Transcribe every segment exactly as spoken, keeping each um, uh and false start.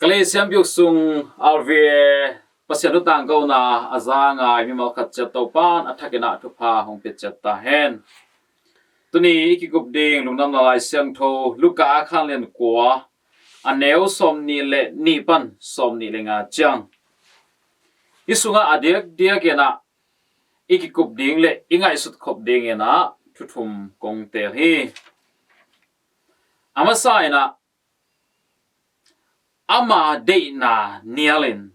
Kale siampiuk sung R V A Pasian thu tangkona a za ngai mimal khat ciat Topan a thakin ah thupha hong pia ciat ta hen. Tuni i kikup ding Lungdamna Lai Siangtho Luka a khanlian kua, a neu sawmnih le nih pan sawmnih le nga ciang. Hi sungah a diakdiak in ah i kikup ding le i ngaihsut khop ding in ah thu thum kong teel hi. A masa in ah ama deihna nialin.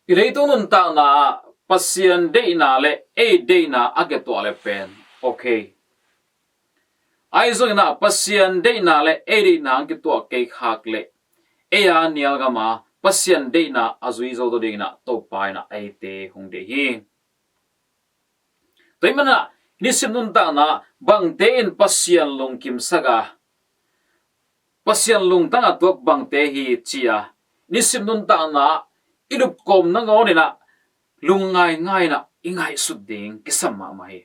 I leitung nuntakna ah Pasian deihna le ei deihna a kituah le pen okay. Ahi zongin ah Pasian deihna le ei deihna a kituah kei khak le ei a nial gam a Pasian deihna a zui zo dingin ah Topa in ah eite hong deih hi. Tua ahih manin ah nisim nuntakna bangte in Pasian lungkimsak a, Pasian lungtang a tuak bangte hi ci a, nisim nuntakna i lupkawm nangawn in ah lungngaingai in ah i ngaihsut ding kisam mahmah hi.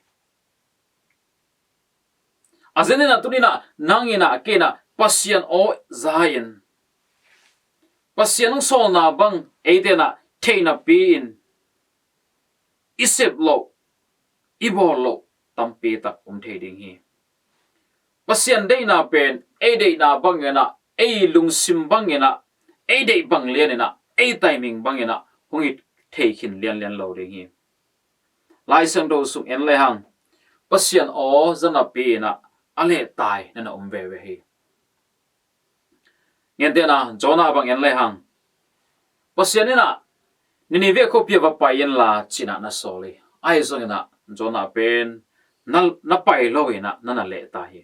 A zen in ah tuni in ah nang in ah kei in ah Pasian aw za in, Pasian hong sawlna bang eite in ah theihnapi in i sep loh, i bawl loh tampi tak om thei ding hi. Pasian deihna pen ei deihna bangin ah, ei lungsim bangin ah, ei deih bang lianin ah, ei timing bangin ah hong hi thei khin lianlian lo ding hi. Lai Siangtho sung en lehang Pasian aw za napi in ah a lehtai na na om veve hi. Gentehna Jonah bang en lehang Pasian in ah Nineveh khuapi ah va pai inla ci in ah na sawl hi. Ahi zongin ah Jonah pen na, na pai lo in ah na na lehtai hi.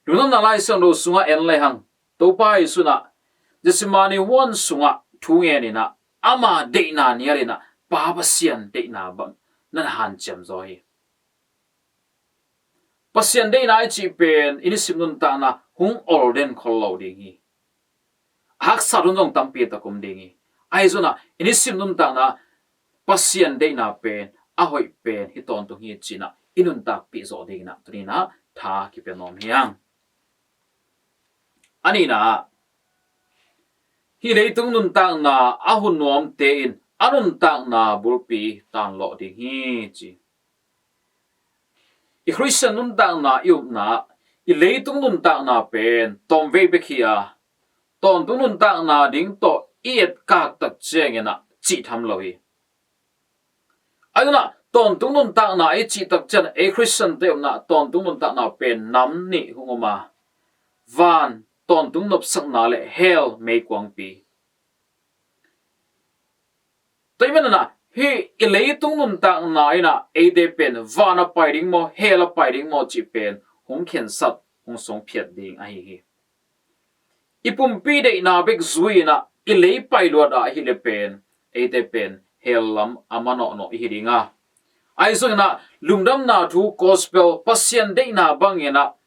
Lungdamna Lai Siangtho sungah en lehang Topa Jesu in ah Gethsemane huan sungah thu ngen in ah ama deihna nialin ah Pa Pasian deihna bang na na hanciam zaw hi. Pasian deihna i cih pen i nisim nuntakna hong ol den khol lo ding hi. A haksat hun zong tampi tak om ding hi. Ahi zongin ah i nisim nuntakna Pasian deihna pen a hoih pen hi tawntung hi ci in ah i nuntakpih zawh dingin ah tuni in ah tha kipia nuam hi hang. A nihna ah hih leitung nuntakna a hun nuamte in a nuntakna bulpi tanlawh ding hi ci. I Khristian nuntakna i upna ah i leitung nuntakna pen tawmvei bek hi a, tawntung nuntakna ding tawh i etkak tak ciangin ah cihtham lo hi. Ahi zongin ah tawntung nuntakna i cih tak ciang ei Khristiante upna ah tawntung nuntakna pen nam nih hong om a, van tawntung nopsakna le hell meikuangpi. Tua ahih manin ah hih i leitung nuntakna in ah eite pen van a pai ding maw, hell a pai ding maw cih pen hong khensat, hong suangphiat ding ahi hi. I pumpi deihna bek zui in ah i lei pai luat ahih leh pen eite pen hell lam a manawhnawh i hi ding a. Ahi zongin ah lungdamna thu gospel Pasian deihna bangin ah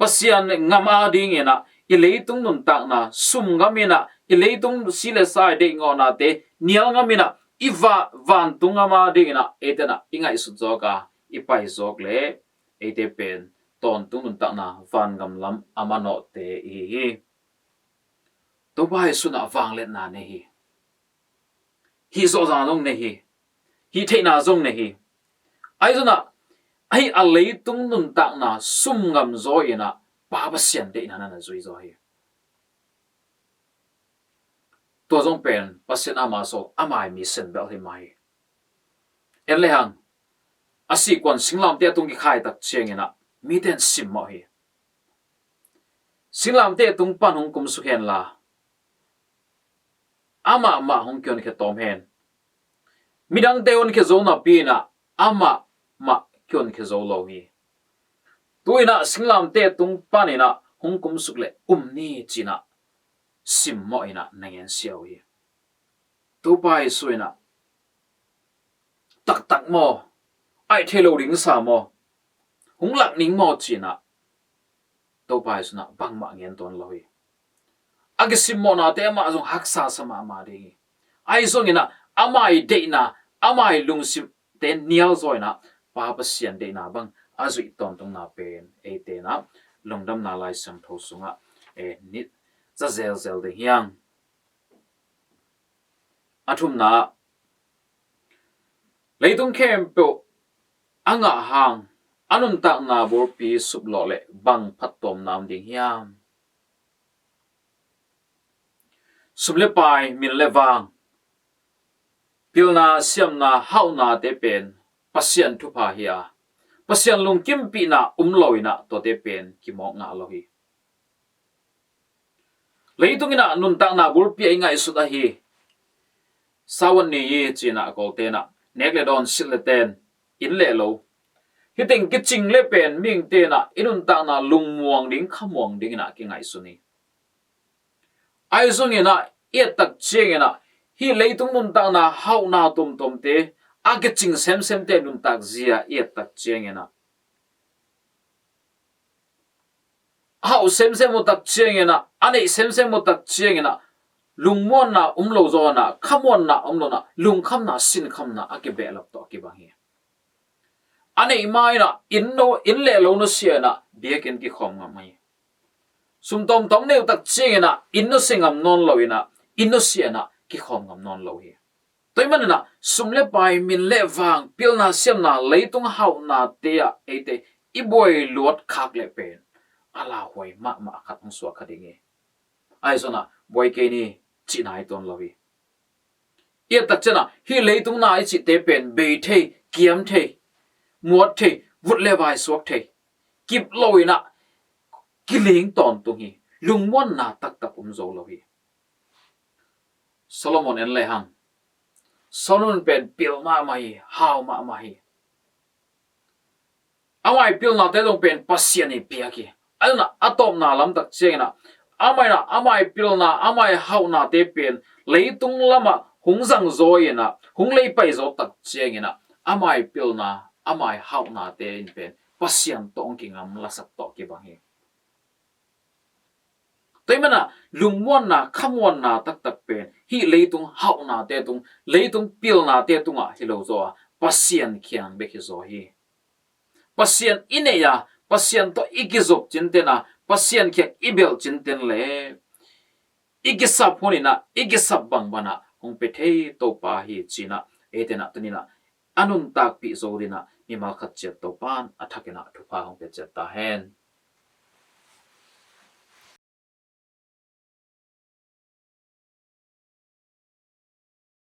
Pasian ngam a dingin ah i leitung nuntakna sum ngam in ah i leitung si le sa i deih ngawhnate nial ngam in ah i va, vantung ngam a dingin ah eite in ah i ngaihsut zawk a, i pai zawk leh eite pen tawntung nuntakna vangam lam a manawhte i hi hi. Topa Jesu in ah vangliatna nei hi. Hih zawhna zong nei hi. Hih theihna zong nei hi. Ahi zongin ah hih a leitung nuntakna sum ngam zaw in ah Pa Pasian deihna na na zui zaw hi. Tua zong pen Pasian ama sawl, ama i mi sen bel hi mah hi. En lehang a sihkuan singlamteh a tung kikhai tak ciangin ah mite in simmawh hi. Singlamteh tung pan hong kumsuk henla amah mah hong kihonkhia tawm hen. Midangte honkhia zo napi in ah amah mah kihonkhia zo lo hi. Tu in ah singlamteh tung pan in ah hong kumsuk leh um ni ci in ah simmawh in ah na ngensia uh hi. Topa Jesu in ah taktak maw, aih thei lo ding sa maw, hong lak ning maw ci in ah Topa Jesu in ah bangmah ngen tuan lo hi. A kisimmawhnate amah zong haksa sa mahmah ding hi. Ahi zongin ah ama i deihna, ama i lungsimte nial zaw in ah Pa Pasian deihna bang a zuih tawntungna pen eite in ah Lungdamna Lai Siangtho sungah, eh, nit za zelzel ding hi hang. A thumna, leitung khempeuh a ngah hang a nuntakna bulpi suplawh leh bang phattuamna om ding hiam? Sum le pai, min le vang, pilna, siamna, hauhnate pen Pasian thupha hi a, Pasian lungkimpihna um lo inah tuate pen kimawk ngah lo hi. Leitung inah nuntakna bulpi a i ngaihsut ahi, Sawan ni i cinah Kawltenah nek le dawn, silh le ten, inn le lo, hih teng kicing le pen mihingtenah i nuntakna lungmuang ding, khamuang ding inah kingaihsun hi. Ahi zongin ah i et tak ciangin ah hih leitung nuntakna hauhna tuamtuamte, a kicing semsemte nuntak zia i et tak ciangin ah, a hauh semsem uh tak ciangin ah, a neih semsem uh tak ciangin ah, lungmuanna um lo zaw inah, khamuanna um lo inah, lungkhamna, sinkhamna a kibehlap tawh a kibang hi. A neih ma inah inn no, inn le lo nusia inah biakinn kikhawm ngam hi. Sum tawmtawm nei uh tak ciangin ah inn nusia ngam nawn lo inah, inn nusia inah kikhawm ngam nawn lo hi. Tua ahih manin ah sum le pai, min le vang, pilna, siamna, leitung hauhnate ah eite i buai luat khak leh pen a lauhuai mahmah khat hong suak kha ding hi. Ahi zongin ah buai kei ni cihna hi tuan lo hi. I et tak ciangin ah hih leitung na i cihte pen bei thei, kiam thei, muat thei, vut le vai suak thei, kip lo inah kiling tawntung hi. Lungmuanna taktak um zo lo hi. Solomon en le hang. Solomon pen pil mahmah hi, hau mahmah hi. Amah i pilnate zong pen Pasian i piak hi. Ahi zongin ah a tawpna lam tak ciangin ah, amah inah amah i pilna, amah i hauhnate pen leitung lamah hong zang zaw inah, hong leipai zaw tak ciangin ah, amah i pilna, amah i hauhnate in pen Pasian tawh hong kingamlasak tawh kibang hi. Tua ahih manin ah lungmuanna, khamuanna taktak pen hih leitung hauhnate tung, leitung pilnate tungah hi lo zaw a, Pasian kiang bek hi zaw hi. Pasian i neih a, Pasian tawh i kizop cinten a, Pasian kiang i belh cinten le i kisap hun inah, i kisap bangbang ah hong pia thei Topa hi cinah, eite inah tuni inah a nuntakpih zo dingin ah mimal khat ciat Topa in a thak inah thupha hong pia ciat ta hen.